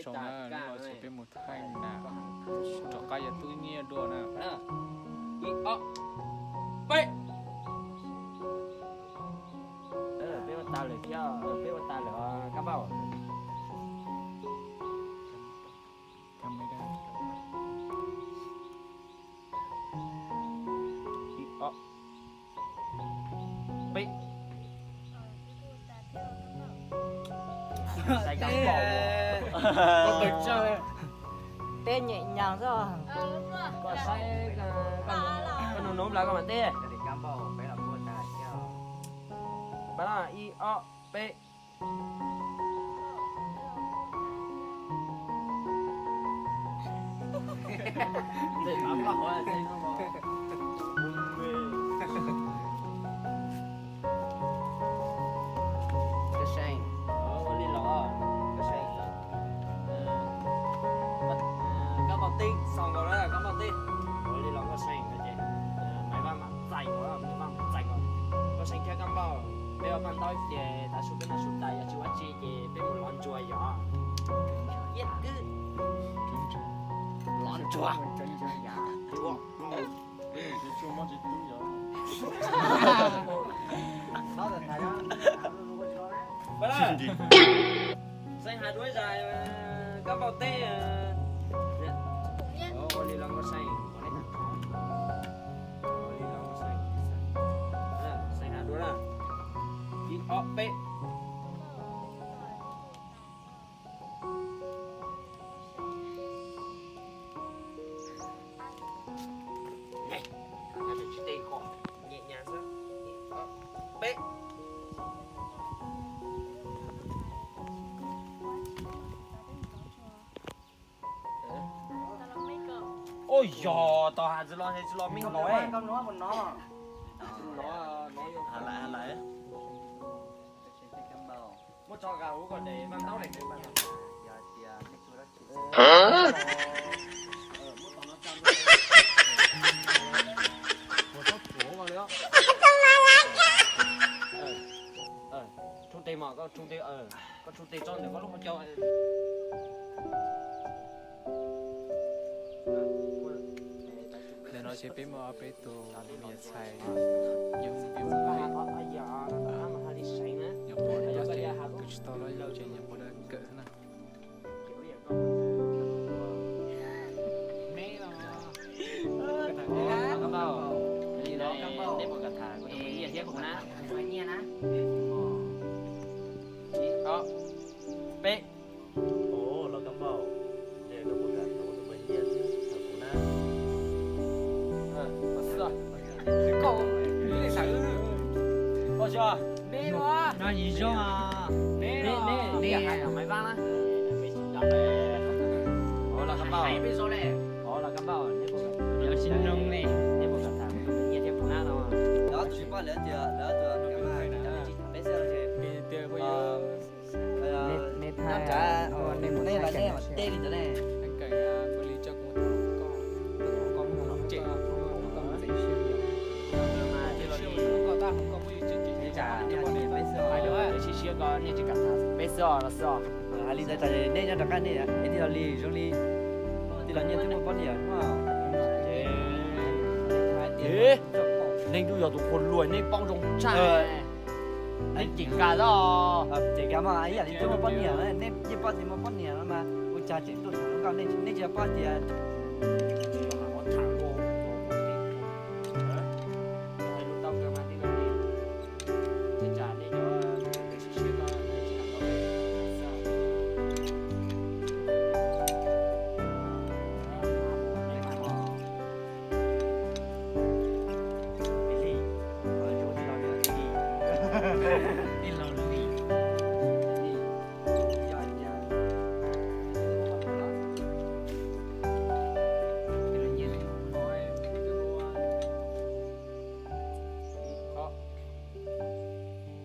Tsoom na, hnub no ces peb mus thaij na, rov qab yuav tub nyiaj dua na. Ib ob peb. Peb ua tas lawm thiab, peb ua tas lawm Kab Npauj. Ib ob peb. Teb nyem nyas xwb. Koj saib, koj nug nub nplawg koj mam teb. Pab na, ib ob peb. Koj seem, ua li los, koj seem, Kab Npauj teb xaus nkaus na, Kab Npauj teb, ua li los koj seem no ces Maiv Vaj mam txais nkaus, Maiv Vaj mam txais nkaus. Koj seem thiab Kab Npauj, peb ua paj ntaub ces tav su peb noj su tas yog tsis ua tsi ces peb mus lov ntsuag yom. Iab kwb, lov ntsuag. Xeem has dua zag Kab Npauj teb. Ua li los koj seem, ua li los koj seem, xeem has dua na. Ib ob peb. Nyem nyas xwb. Ib ob peb. Ua yog tau has tsis los, tsis los me los. Muab tso ka ub kom de paj ntaub le. Rub tes mog, koj rub tes, koj rub tes tso ntawm koj lub hauv caug. Ntawm no ces peb muaj ob peb tug me nyuam ntxhais, yog view, nyuam qhuav, tus tsis tau los ces nyuam qhuav da kawm na. Peb. No yim zoo. Los Kab Npauj, los Kab Npauj, neb puas kam tham kuv tus me nyiaj thiab kuv nab no? Lawv tus tsis paub, lawv tias lawv tus, nej thaij, nej mus thaij, nej teb li ntawd ne. Peb xwb os, los xwb os. Hais li ntawd tas nej nyob rov qab nej ib tij los li zoo li tij los nyiaj twb muaj poj niam. Neeg twb yog tus qhua luag, neb paub zoo tshaj. Neb cem kas os. Cem kas mas ib yam li twb muaj poj niam, nej yeej paub tias muaj poj niam no mas ua cas tseem tuaj tham hluas nkauj, nej tsis yog paub tias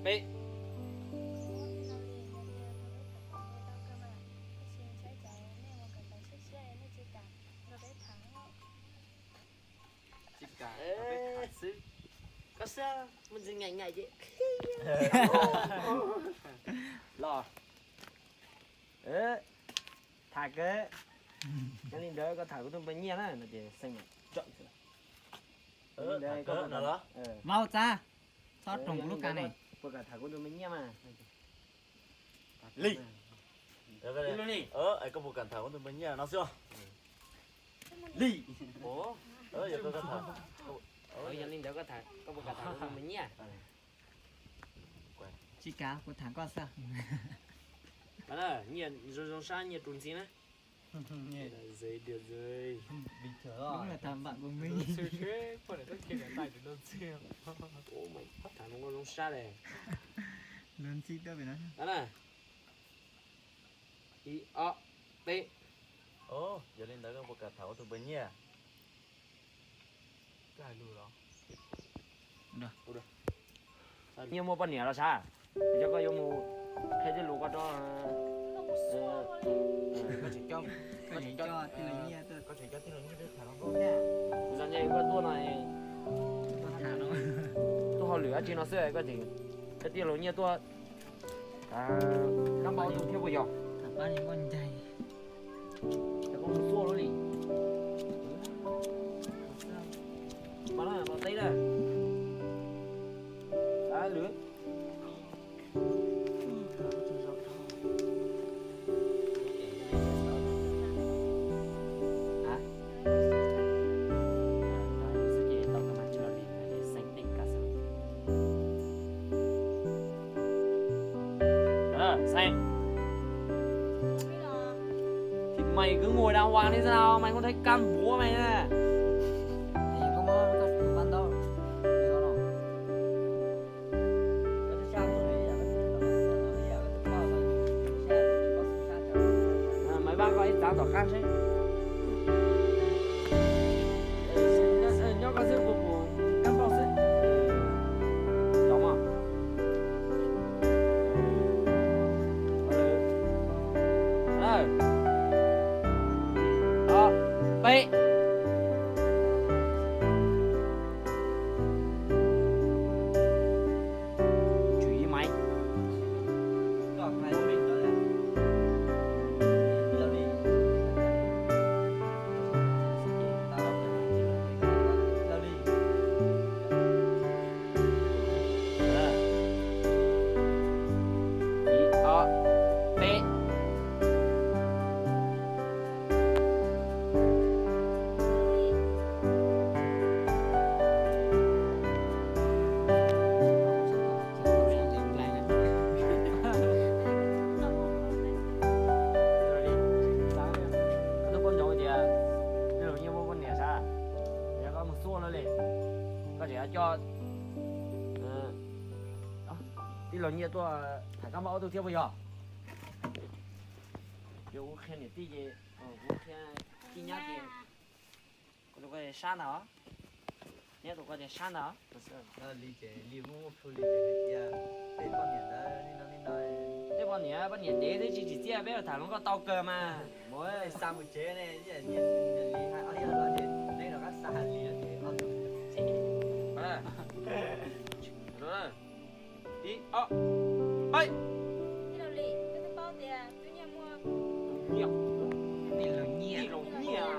Peb. Tsis kam, peb tham xwb. Koj xwb, mus ntxiv ngaim ngaim ces los. Yog li ntawd koj tham kuv tus npe nyiaj na no ces xeem mam tsom xwb. Vau Txab, txhob roos kuv lub kas ne. Puas kam tham kuv tus npe nyiaj mas? Li. Koj puas kam tham kuv tus npe nyiaj no xwb? Li. Yog li ntawd koj puas kam tham kuv tus npe nyiaj? Tsis kam, kuv tham koj xwb. Nyiaj zoo zoo sab, nyiaj rus ntxi na. Đúng là thằng bạn của mình. Tham zoo sab le. Lov ntxhi tuaj pem no. Ib ob peb. Yog li ntawd koj puas kam tham kuv tus npe nyiaj? Nyiaj muaj poj niam los sav? Cov koj yuav mus qhia tej lus koj rau. Koj tseem coj tij laug nyiaj tuaj tham hluas nkauj thiab. Kuv xav ntshe koj tuaj no, tuaj hauj lwm dab tsi no xwb koj tseem coj tij laug nyiaj tuaj. Kab npauj tus thiab puas yog? Cov koj mus xuaj lub li. Mas no teb na. Lwm. Xeem, thì mày cứ ngồi đàng hoàng đi, sao mày không thấy căng búa mày thế? Maiv Vaj koj ib txav tom qab seb. Nyob koj xwb, kuv pum kab npauj xwb. Los mas. Ob, peb. Tswm ib maiv. Ib, ob, peb. Koj twb paub ntsoov tias tij laug nyiaj muaj poj niam sas, yog koj mus xuaj lawm li, koj tseem coj tij laug nyiaj tuaj tham kab npauj ob tug thiab puas yog? Yog kuv qhia niam tij ces, kuv qhia tij nyab ces, koj sab ntag, nyob tus koj tias sab ntag. Li ces li muaj muaj proof li ces hais tias tej poj niam ntawd li no li no. Tej poj niam, poj niam dev twb tsis tsim txiaj, peb tham hluas nkauj tau kawg mas. Mus xa mus tsev ne, li hais ob yog los ces neb rov qab xa li ces ob tug tsev. Ib, ob, peb. Tij laug Lis, koj twb paub tias tus nyiaj muaj, tus nyiaj, tij laug nyiaj, tij laug nyiaj.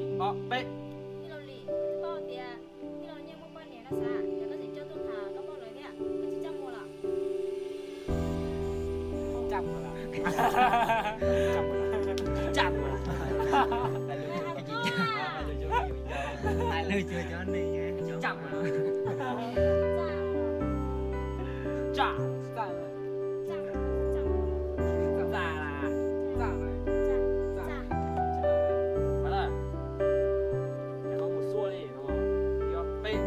Ib, ob, peb. Tij laug Lis, koj twb paub tias tij laug nyiaj muaj poj niam no xav, yog koj tseem coj tuaj tham koj poj lawv thiab, koj tsis coj mus los? Coj mus los. Coj mus los. Coj mus los. Hais lus cuag cov neeg, coj mus los. Txaj, txaj, txaj, txaj, txaj. Peb.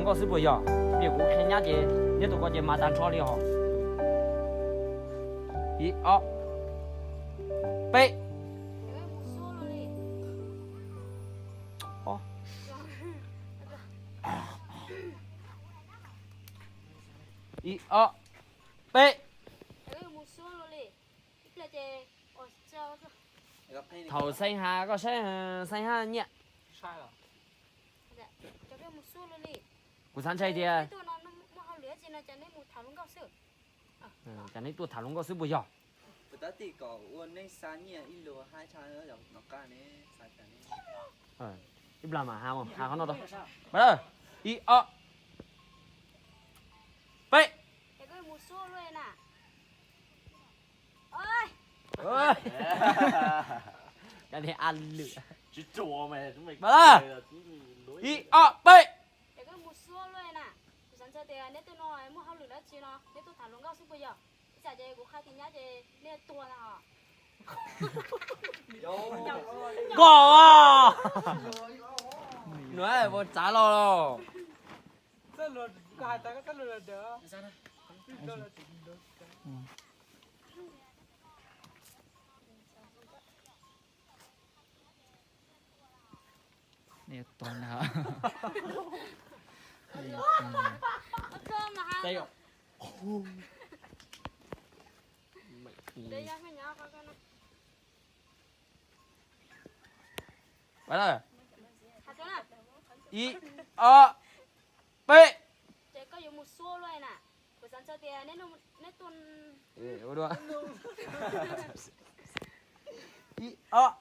Koj xwb puas yog? Vim kuv qhia nyab ces neb tus ko ces mas tag nrho li hos. Ib, ob, peb. Ib, ob, peb. Thaum Xeeb Has, koj saib Xeeb Has nyiaj. Kuv xav ntshai tias cas neb tuaj tham hluas nkauj xwb puas yog? Ib plag mas has, has qhov no rau. Ib, ob, peb. Ib, ob, peb. Koj, nws ua tsav los los. Ib, ob, peb. Ib, ob.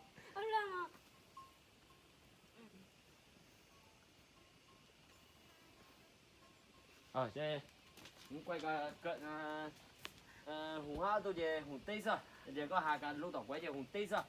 Hum hab tug ces hum teb xwb, ces koj has lub tom kuv ces hum teb xwb.